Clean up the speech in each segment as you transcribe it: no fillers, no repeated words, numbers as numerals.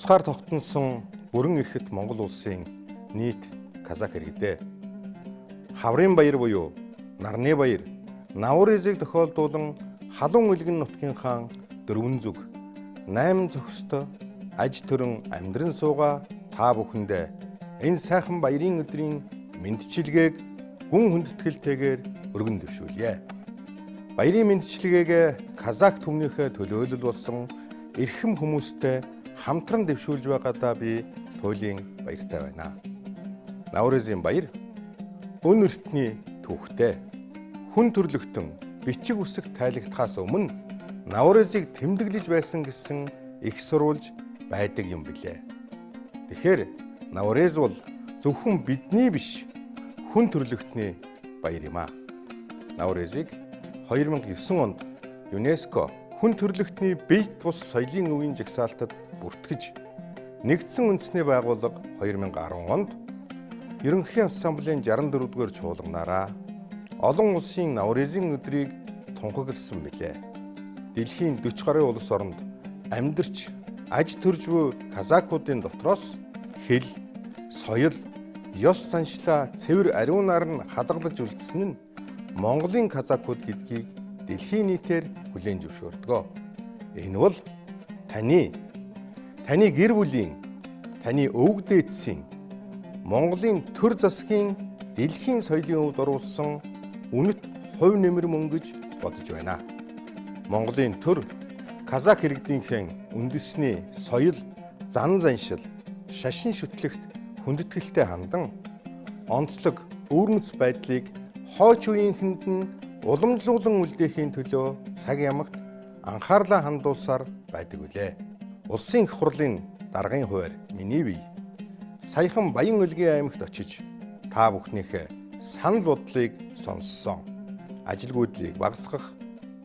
Тусгаар тогтносон бүрэн эрхэт Монгол улсын нийт казак иргэдээ. Хаврын баяр буюу нарны баяр Наурызыг тохиолдуулан халуун үлгэн нутгийн хаан дөрвөн зүг 8 зохистой аж төрөн амьдран суугаа та бүхэндээ энэ сайхан баярын өдрийн мэндчилгээг гүн хүндэтгэлтэйгээр өргөн дэвшүүлье. Баярын мэндчилгээг казак түмнийхээ төлөөлөл болсон эрхэм хүмүүстэй хамтран дэвшүүлж байгаадаа би туйлын баяртай байна. Наурызын баяр өн эртний түүхтэй. Хүн төрлөختөн бичиг үсэг тайлагдахаас өмнө Наурызыг тэмдэглэж байсан гэсэн их сурвалж байдаг юм билээ. Тэгэхээр Наурыз бол зөвхөн бидний биш, хүн төрлөختний баяр юм аа. Наурызыг 2009 онд ЮНЕСКО хүн төрлөختний бие тус соёлын өвийн жагсаалтад бүртгэж, нэгдсэн үндэсний байгууллага 2010 онд Ерөнхий Ассамблеийн 64-р чуулганаараа олон улсын Наурызын өдрийг тунхагласан билээ. Дэлхийн 40 гаруй улс оронд амьдарч аж төрж буй казакуудын дотроос хэл, соёл, ёс заншлаа цэвэр ариунаар нь хадгалж үлдсэн нь Монголын казакууд гэдгийг дэлхийн нийтээр хүлээн зөвшөөрдөг. Энэ бол таны гэр бүлийн, таны өвөг дээдсийн, Монголын төр засгийн дэлхийн соёлын өвд оруулсан үнэт хувь нэмэр мөн гэж бодож байна. Монголын төр казак иргэдийнхээ үндэсний соёл, зан заншил, шашин шүтлэгт хүндэтгэлтэй хандан онцлог өвөрмөц байдлыг хойч үеийнхэнд нь уламжлуулан үлдээхийн төлөө цаг ямагт анхаарлаа хандуулсаар байдаг билээ. Улсын их хурлын даргын хуваар миний бие саяхан Баян-Өлгийн аймагт очиж та бүхнийхээ санал бодлыг сонссон. Ажилгүйдлийг багасгах,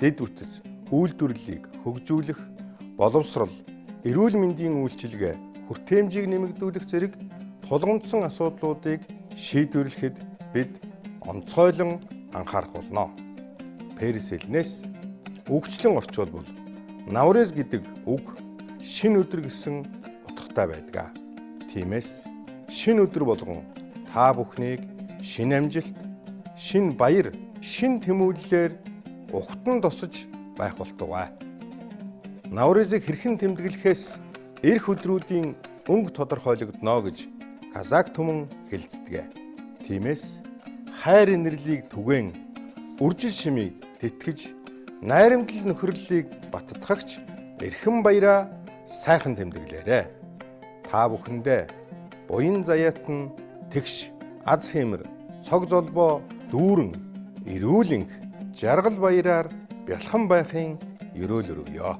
дэд бүтэц, үйлдвэрлэлийг хөгжүүлэх, боловсрол, эрүүл мэндийн үйлчилгээ, хүртээмжийг нэмэгдүүлэх зэрэг тулгамдсан асуудлуудыг шийдвэрлэхэд бид онцгойлон анхаарах болно. Перс хэлнээс үгчлэн орчуулбал Наурыз гэдэг үг шинэ өдөр гэсэн утгатай байдаг. Тиймээс шинэ өдөр болгон та бүхнийг шинэ амжилт, шинэ баяр, шинэ тэмүүллээр ухтан тосож байх болтугай. Наурызыг хэрхэн тэмдэглэхээс эх өдрүүдийн өнгө тодорхойлогдоно гэж казак түмэн хэлцдэг. Тиймээс хайр инэрлийг түгээн, үржил шимийг тэтгэж, найрамдал нөхөрлөлийг баттгагч эрхэм баяраа сайхан тэмдэглээрэй. Та бүхэндээ буян заяат нь тэгш, аз хэмэр, цог золбоо дүүрэн, эрүүл энх, жаргал баяраар бялхан байхын ерөөл өргөё.